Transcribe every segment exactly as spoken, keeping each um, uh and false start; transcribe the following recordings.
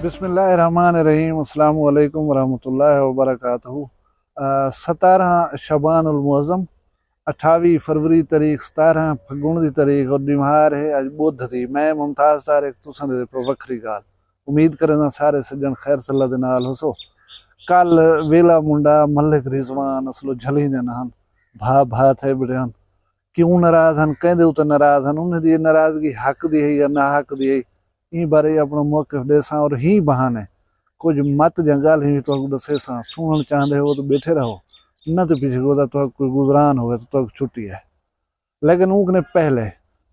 بسم اللہ الرحمن الرحیم۔ السلام علیکم ورحمۃ اللہ وبرکاتہ۔ ستارہ شعبان المعظم، اٹھاوی فروری تاریخ، ستارہ پھگن دی تاریخ اور ڈیمہار ہے اج بدھ دی۔ میں ممتاز طارق تساں دے پو وکھری گال۔ امید کریندا سارے سجن خیر صلاح دے نال ہوسو۔ کل ویلا منڈا، ملک رضوان اصلو جھلی دے نان، بھا بھا تھے بڑے ہن۔ کیوں ناراض ہن، کہیں دے اتے ناراض ہن، انہیں دی ناراضگی حق دی ہے یا ناحق دی ہے، ایں بارے اپنا موقف ڈیساں اور ہی بہانے کچھ مت جاں گالھیں وی تہاکوں ڈسیساں۔ سنڑن چاہندے ہو تو بیٹھے رہو، نہ تو پیچھے گودا تہاکوں کوئی گزران ہوئے تو تہاکوں چھٹی ہے۔ لیکن اوں کنے پہلے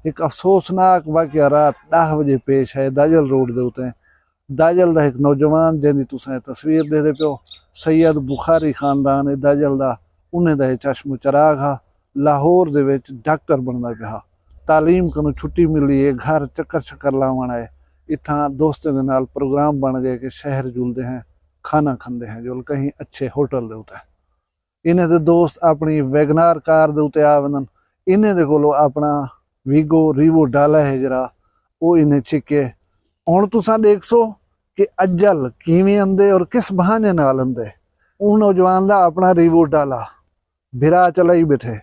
ہک افسوسناک واقعہ رات ڈاہ وجے پیش آئے داجل روڈ دے اتے۔ داجل دا ہک نوجوان جیندی تساں اے تصویر ڈیدے پیو، سید بخاری خاندان اے داجل دا، انہیں دا اے چشم و چراغ ہا۔ لاہور دے وچ ڈاکٹر بندا پیا ہا، تعلیم کنوں چھٹی ملی اے، گھر چکر شکر لاون آئے، اتھاں دوستیں دے نال پروگرام بن گئے کہ شہر جلدے ہیں، کھانا کھندے ہیں جل کہیں اچھے ہوٹل دے اتے۔ انہیں دے دوست اپنی ویگنار کار دے اتے آ ویندن۔ انہیں دے کولو اپنا ویگو ریوو ڈالا ہے جرا، او انہیں چھکے۔ ہن تساں ڈیکھسو کہ اجل کیویں اندے اور کس بہانے نال اندے۔ اوں نوجوان دا اپنا ریوو ڈالا بھرا چلائی بیٹھے۔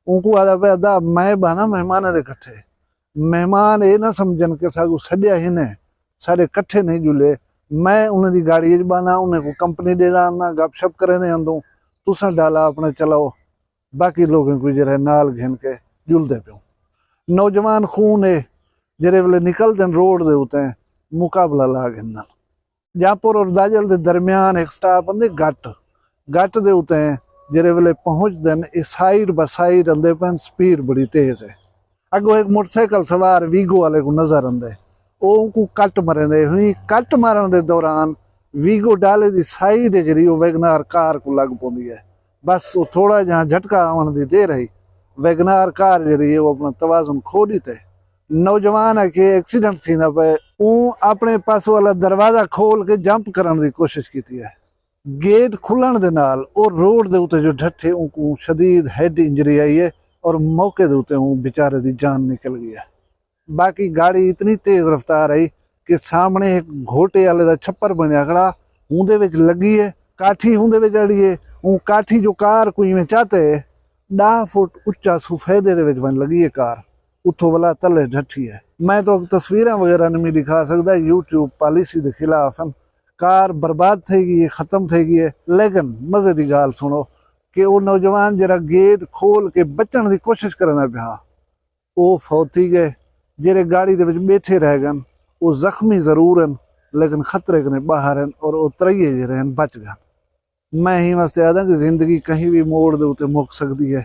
اونکوں آہدا پیا، ادا میں بہنا مہماناں دے کٹھے۔ مہمان اے نہ سمجھن کہ ساکوں سڈیا ہی نے، سارے کٹھے نہیں جلے۔ میں انہیں دی گاڑی اچ بانا، انہیں کو کمپنی ڈے دانا، گپ شپ کریں دے اندوں، تساں ڈالا اپنا چلاؤ، باقی لوگوں کو جرے نال گھن کے جلدے پیوں۔ نوجوان خون اے، جرے ویلے نکل دن روڈ دے اتے مقابلہ لا گھنن۔ جاپور اور داجل دے درمیان ہک سٹاپ اندے گٹ۔ گٹ دے اتے جرے ویلے پہنچ دن، اے سائیڈ با سائیڈ اندے پن، سپیڈ بڑی تیز ہے۔ اگو ہک موٹر سائیکل سوار ویگو والے کو نظر اندے، او کو کٹ مریں دے ہوئی۔ کٹ مارن دے دوران ویگو ڈالے دی سائیڈ جری او ویگنار کار کو لگ پوندی ہے۔ بس او تھوڑا جہاں جھٹکا آون دی دیر ہی، ویگنار کار جری ہے او اپنا توازن کھو دیتے۔ نوجوان ہے کہ ایکسیڈنٹ تھیندا پئے، اوں اپنے پاسوں والا دروازہ کھول کے جمپ کرن دی کوشش کیتی ہے۔ گیٹ کھلن دے نال او روڈ دے اتے جو ڈھٹھے، اونکوں شدید ہیڈ انجری آئی ہے اور موقع دے اتے اوں بیچارے دی جان نکل گئی ہے۔ باقی گاڑی اتنی تیز رفتار آئی کہ سامنے ہک گھوٹے والے دا چھپر بنیا کھڑا، اوندے وچ لگی ہے، کاٹھی اوندے وچ اڑی ہے۔ اوں کاٹھی جو کار کو ایویں چاتے، ڈاہ فٹ اچا سفیدے دے وچ ونج لگی ہے کار۔ اتھوں ولا تلے ڈھٹھی ہے۔ میں تو تصویراں وغیرہ نہیں ڈکھا سکدا، یوٹیوب پالیسی دے خلاف ہن۔ کار برباد تھئی گئی ہے، ختم تھئی گئی ہے۔ لیکن مزے دی گال سنو کہ او نوجوان جڑا گیٹ کھول کے بچن دی کوشش کرنا پیا، او فوت تھی گئے۔ جڑے گاڑی دے وچ بیٹھے رہ گن، او زخمی ضرور ہن، لیکن خطرے کنے باہر ہن اور او ترئیے جڑے ہن بچ گن۔ میں ہی واسطے آدھا کہ زندگی کہیں بھی موڑ دے اتے مک سکدی ہے،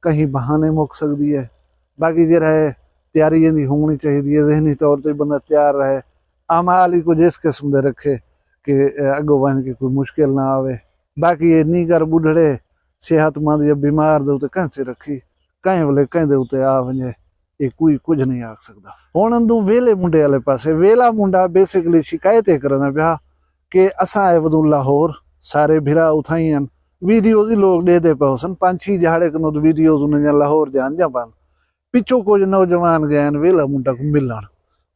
کہیں بہانے مک سکدی ہے۔ باقی جڑا ہے، تیاری ایندی ہونی چاہیدی ہے، ذہنی طور تے بندہ تیار رہے، اعمال ہی کچھ اس قسم دے رکھے کہ اگوں ونج کے کوئی مشکل نہ آوے۔ باقی اے نی کر بڈھڑے صحت مند یا بیمار دے اتے کہیں سے رکھی، کہیں ویلے کہیں دے اتے آ ونجے، اے کوئی کجھ نہیں آکھ سکدا۔ ہن اندوں ویلے منڈے والے پاسے، ویلا منڈا بیسیکلی شکایت اے کرنا پیا کہ اساں آئے ودوں لاہور، سارے بھرا اتھائیں ہن، ویڈیوز ہی لوگ ڈیدے پئے ہوسن، پنج چھی جہاڑے کنوں ویڈیوز انہاں دیاں لاہور دیاں آندیاں پن۔ پچھوں کجھ نوجوان گئے ہن ویلا منڈا کو ملن۔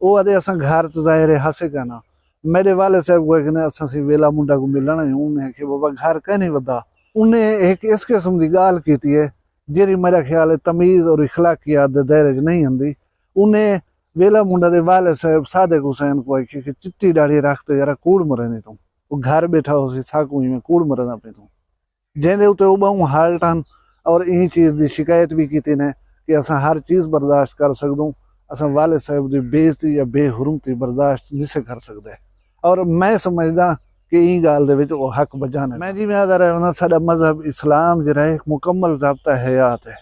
او آدھے اساں گھر تے ظاہر ہے ہاسے کائنا۔ میڈے والد صاحب کو آکھنے اساں سی ویلا منڈا کو ملن آئے ہوں، انہیں آکھے بابا گھر کائنی ودا۔ انہیں ایک اس قسم دی گال کیتی ہے جیڑھی میرا خیال ہے تمیز اور اخلاقیات دے دائرے وچ نہیں آندی۔ انہیں ویلا منڈا دے والد صاحب صادق حسین کو آکھے کہ چٹی ڈاڑھی رکھ تے یارا کوڑ مرینی توں۔ او گھر بیٹھا ہوسی ساکوں ایویں کوڑ مریندا پئیں توں۔ جیندے اتے او ٻہوں ہرٹ ہن اور ایں چیز دی شکایت وی کیتی نے کہ اساں ہر چیز برداشت کر سڳدوں، اساں والد صاحب دی بے عزتی یا بے حرمتی برداشت نسے کر سڳدے۔ اور میں سمجھداں کہ ایں ڳالھ دے وچ او حق بجا نے۔ میں جیویں آہدا رہنداں، ساݙا مذہب اسلام جیڑھا ہے، ہک مکمل ضابطہ حیات ہے۔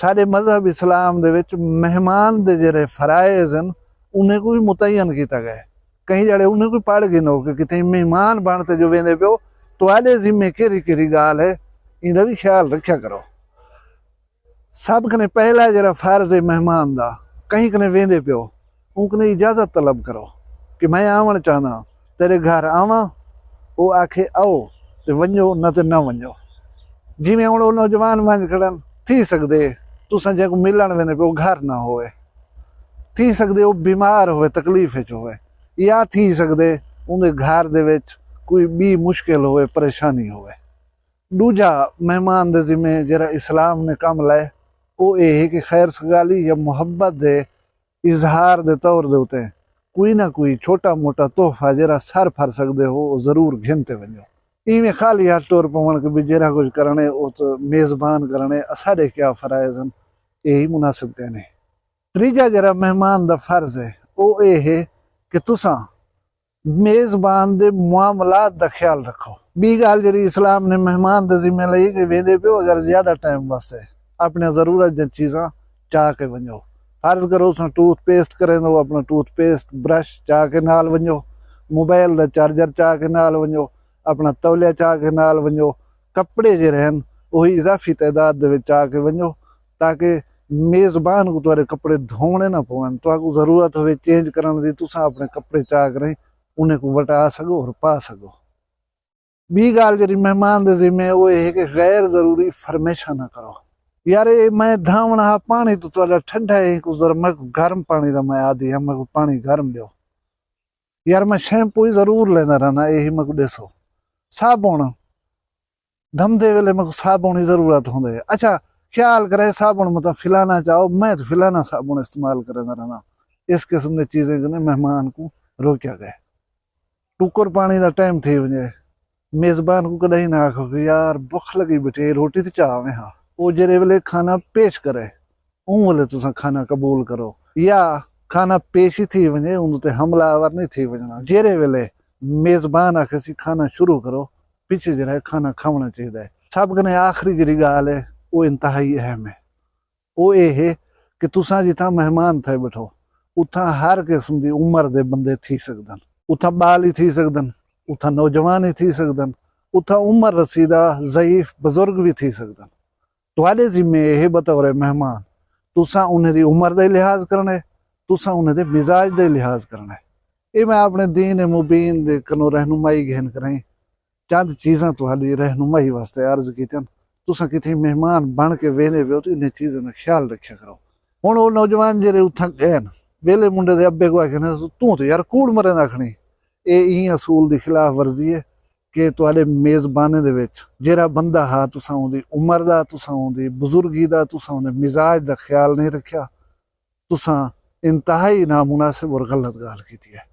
ساݙے مذہب اسلام دے وچ مہمان دے جیڑھے فرائض ہن، انہیں کوں وی متعین کیتا ڳئے۔ کہیں جیڑھے انہیں کوں پڑھ گھنو کہ کتھائیں مہمان بݨ تے جو ویندے پیو، تہاݙے ذمے کیڑھی کیڑھی ڳالھ ہے، ایندا وی خیال رکھیا کرو۔ سب کنے پہلا جیڑھا فرض ہے مہمان دا، کہیں کنے ویندے پیو، اوں کنے اجازت طلب کرو کہ میں آوݨ چاہنداں، تیݙے گھر آواں؟ او آکھے آؤ تے ونڄو، نہ تے نہ ونڄو۔ جیویں ہݨ او نوجوان ونڄ کھڑن، تھی سڳدے تساں جینکوں ملݨ ویندے پیو گھر نہ ہووے، تھی سڳدے او بیمار ہووے، تکلیف وچ ہووے، یا تھی سڳدے اوندے گھر دے وچ کوئی ٻی مشکل ہووے، پریشانی ہووے۔ ݙوجھا مہمان دے ذمے جیڑھا اسلام نے کم لائے، او اے ہے کہ خیر سگالی یا محبت دے اظہار دے طور دے اتے کوئی نہ کوئی چھوٹا موٹا تحفہ جیڑھا سر پھر سڳدے ہو، او ضرور گھن تے ونڄو۔ ایویں خالی ہتھ ٹر پوݨ کہ بھی جیڑھا کجھ کرݨے او تاں میزبان کرݨے، اساݙے کیا فرائض ہن، ایہی مناسب کائنی۔ تریجھا جیڑھا مہمان دا فرض ہے، او اے ہے کہ تساں میزبان دے معاملات دا خیال رکھو۔ ٻی ڳالھ جیڑھی اسلام نے مہمان دے ذمے لئی کہ ویندے پیو، اگر زیادہ ٹائم واسطے اپݨے ضرورت دیاں چیزاں چا کے ونڄو۔ فرض کرو تساں ٹوتھ پیسٹ کریندو، اپݨا ٹوتھ پیسٹ برش چا کے نال ونڄو، موبائل دا چارجر چا کے نال ونڄو، اپݨا تولیہ چا کے نال ونڄو، کپڑے جیڑھے ہن اوہی اضافی تعداد دے وچ چا کے ونڄو، تاکہ میزبان کوں تہاݙے کپڑے دھووݨے نہ پون۔ تہاکوں ضرورت ہووے چینج کرݨ دی، تساں اپݨے کپڑے چا کریں انہیں کوں وٹا سڳو اور پا سڳو۔ ٻی ڳالھ جیڑھی مہمان دے ذمے او اے ہے کہ غیر ضروری فرمائشاں نہ کرو۔ یار، اے میں دھاوݨ ہا، پاݨی تاں تہاݙا ٹھڈا ہے، اینکوں ذرا میکوں گرم پاݨی دا میں عادی ہاں، میکوں پاݨی گرم ݙیو۔ یار، میں شیمپو ہی ضرور لیندا رہنداں، اے ہی میکوں ݙیسو۔ صابݨ، دھمدے ویلے میکوں صابݨ ہی ضرورت ہوندے۔ اچھا، خیال کرے صابݨ مطلب فلانا چاؤ، میں تاں فلانا صابݨ استعمال کریندا رہنداں۔ اس قسم دے چیزیں کنے مہمان کوں روکیا ڳئے۔ ٹکر پاݨی دا ٹائم تھی ونڄے، میزبان کوں کݙاہیں نہ آکھو کہ یار بکھ لڳی ٻیٹھی ہے، روٹی تے چا آویں ہا۔ او جیڑھے ویلے کھانا پیش کرے، اوں ویلے تساں کھانا قبول کرو، یا کھانا پیش ہی تھی ونڄے، اوندے تے حملہ آور نہیں تھی ونڄݨا۔ جیڑھے ویلے میزبان آکھے سی کھانا شروع کرو، پچھے جیڑھا ہے کھانا کھاوݨا چاہیدا ہے۔ سب کنے آخری جیڑھی ڳالھ ہے، او انتہائی اہم ہے۔ او اے ہے کہ تساں جتھاں مہمان تھئے ٻیٹھو، اتھاں ہر قسم دی عمر دے بندے تھی سڳدن۔ اتھاں ٻال ہی تھی سڳدن، اتھاں نوجوان ہی تھی سڳدن، اتھاں عمر رسیدہ، ضعیف، بزرگ وی تھی سڳدن۔ تہاݙے ذمے اے ہے بطور مہمان تساں انہیں دی عمر دا ہی لحاظ کرݨے، تساں انہیں دے مزاج دا ہی لحاظ کرݨے۔ اے میں اپݨے دین مبین دے کنوں رہنمائی گھن کریں چند چیزاں تہاݙی رہنمائی واسطے عرض کیتن۔ تساں کتھیں مہمان بݨ کے ویندے پیو تاں انہیں چیزاں دا خیال رکھیا کرو۔ ہݨ او نوجوان جیڑھے اتھاں ڳئن، ویلے منڈے دے ابے کوں آکھن، توں تاں یار کوڑ مریندا کھڑیں۔ اے ایں اصول دی خلاف ورزی ہے کہ تہاݙے میزبانیں دے وچ جیڑھا بندہ ہا، تساں اوندی عمر دا، تساں اوندی بزرگی دا، تساں اوندے مزاج دا خیال نہیں رکھیا، تساں انتہائی نامناسب اور غلط ڳالھ کیتی ہے۔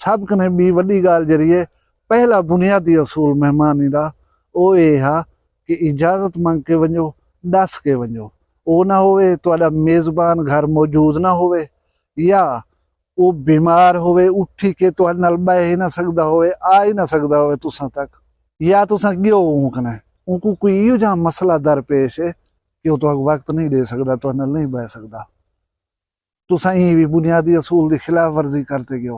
سب کنے ٻی وݙی ڳالھ جیڑھی ہے، پہلا بنیادی اصول مہمانی دا او اے ہا کہ اجازت منگ کے ونڄو، ݙس کے ونڄو۔ او نہ ہووے تہاݙا میزبان گھر موجود نہ ہووے، یا او بیمار ہووے، اٹھی کے تہاݙے نال ٻہہ ہی نہ سڳدا ہووے، آ ہی نہ سڳدا ہووے تساں تک، یا تساں ڳیو اوں کنے، اونکوں کوئی ایہو جہا مسئلہ درپیش ہے کہ او تہاکوں وقت نہیں ݙے سڳدا، تہاݙے نال نہیں ٻہہ سڳدا۔ تساں ایں وی بنیادی اصول دی خلاف ورزی کر تے ڳیو۔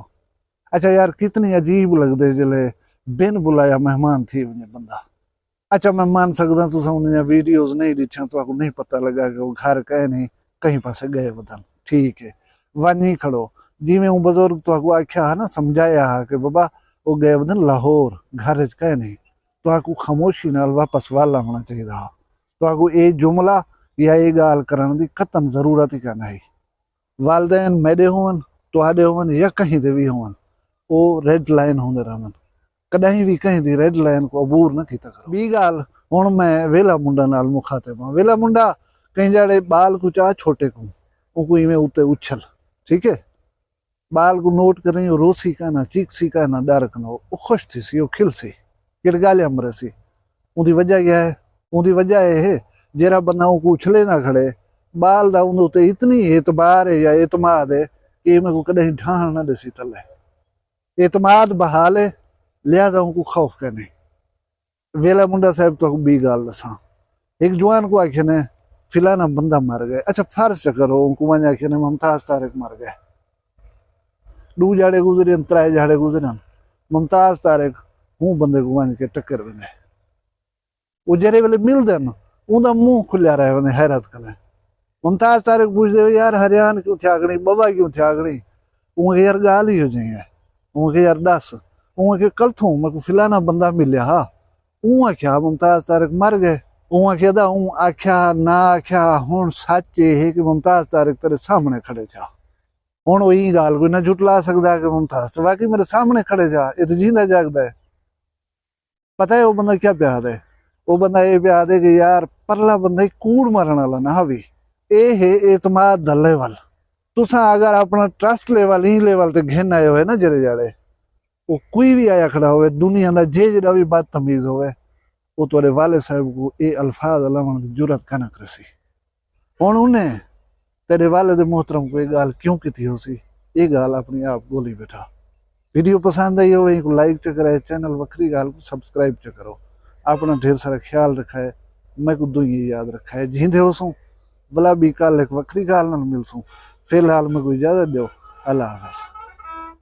اچھا یار، کتنی عجیب لڳدے جلے بن بلایا مہمان تھی ونڄے بندہ۔ اچھا، میں من سڳداں تساں انہاں دیاں ویڈیوز نہیں ݙٹھیاں، تہاکوں نہیں پتہ لڳا کہ او گھر کائنی، کہیں پاسے ڳئے ودن۔ ٹھیک ہے، ونڄ ہی کھڑو۔ جیویں اوں بزرگ تہاکوں آکھیا ہا نا، سمجھایا ہا کہ بابا، او ڳئے ودن لاہور، گھر اچ کائنی۔ تہاکوں خاموشی نال واپس ول آوݨا چاہیدا ہا۔ تہاکوں اے جملہ یا اے ڳالھ کرݨ دی قطعاً ضرورت ہی کائنی۔ والدین میݙے ہوون، تہاݙے ہوون یا کہیں دے وی ہوون، او ریڈ لائن ہوندے رہندن۔ کݙاہیں وی کہیں دی ریڈ لائن کوں عبور نہ کیتا کرو۔ ٻی ڳالھ، ہݨ میں ویلا منڈا نال مخاطب ہاں۔ ویلا منڈا، کہیں جاڑے ٻال کوں چا، چھوٹے کوں، اونکوں ایویں اتے اچھل، ٹھیک ہے؟ ٻال کوں نوٹ کریں، او روسی کائنا، چیکسی کائنا، ݙر کنوں او خوش تھیسی، او کھلسی، کیڑ ڳالھیاں مریسی۔ اوندی وجہ کیا ہے؟ اوندی وجہ اے ہے، جیڑھا بندہ اونکوں اچھلیندا کھڑے، ٻال دا اوندے اتے اتنی اعتبار ہے یا اعتماد ہے کہ میکوں کݙاہیں ڈھاہݨ نہ ݙیسی تلے۔ اعتماد بحال ہے، لہذا اونکوں خوف کائنی۔ ویلا منڈا صاحب، تہاکوں ٻی ڳالھ ݙساں۔ ہک جوان کوں آکھیندے، فلانا بندہ مر ڳئے۔ اچھا، فرض چا کرو، اونکوں ونڄ آکھیندے، ممتاز طارق مر ڳئے۔ ݙو جھاڑے گزرین، ترائے جھاڑے گزرین، ممتاز طارق اوں بندے کوں ونڄ کے ٹکر ویندے۔ او جیڑھے ویلے ملدن، اوندا منہ کھلیا رہ ویندے حیرت کنے۔ ممتاز طارق پچھدے، یار، حیران کیوں تھیا کھڑیں، ٻوا کیوں تھیا کھڑیں؟ اوں آکھیا، یار، ڳالھ ایہو جئیں ہے۔ اوں آکھیا، یار، ݙس۔ اوں آکھیا، کلتھوں میکوں فلانا بندہ ملیا ہا۔ اوں آکھیا، ممتاز طارق مر ڳئے۔ اوں آکھیا، دا اوں آکھیا ہا، نہ آکھیا ہا، ہݨ سچ اے ہے کہ ممتاز طارق تیݙے سامݨے کھڑے تھیا۔ ہن او ایں ڳالھ کوں نہ جھٹلا سڳدا کہ ممتاز تاں واقعی میݙے سامݨے کھڑے تھیا، اے تاں جیندا جاڳدا ہے۔ پتہ ہے او بندہ کیا پیا آہدے؟ او بندہ اے پیا آہدے کہ یار، پرلا بندہ ہی کوڑ مارݨ والا نہ ہوی۔ اے ہے اعتماد دا لیول۔ تساں اگر اپݨا ٹرسٹ لیول ایں لیول تے گھن آئے ہوئے نا جیڑھے جاڑے، او کوئی وی آیا کھڑا ہووے، دنیا دا جے جیڑھا وی بدتمیز ہووے، او تہاݙے والد صاحب کوں اے الفاظ الاوݨ دی جرات کائنا کریسی۔ ہݨ انہیں تیݙے والد محترم کوں اے ڳالھ کیوں کیتی ہوسی؟ اے ڳالھ اپݨی آپ ڳولی ٻیٹھا۔ ویڈیو پسند آئی ہووے اینکوں لائک چا کرائے، چینل وکھری ڳالھ کوں سبسکرائب چا کرو۔ اپݨا ڈھیر سارا خیال رکھائے، میکوں دعائیں یاد رکھائے۔ جیندے ہوسوں، ولا ٻئی کل ہک وکھری ڳالھ نال ملسوں۔ فی الحال میکوں اجازت ݙیو، اللہ حافظ۔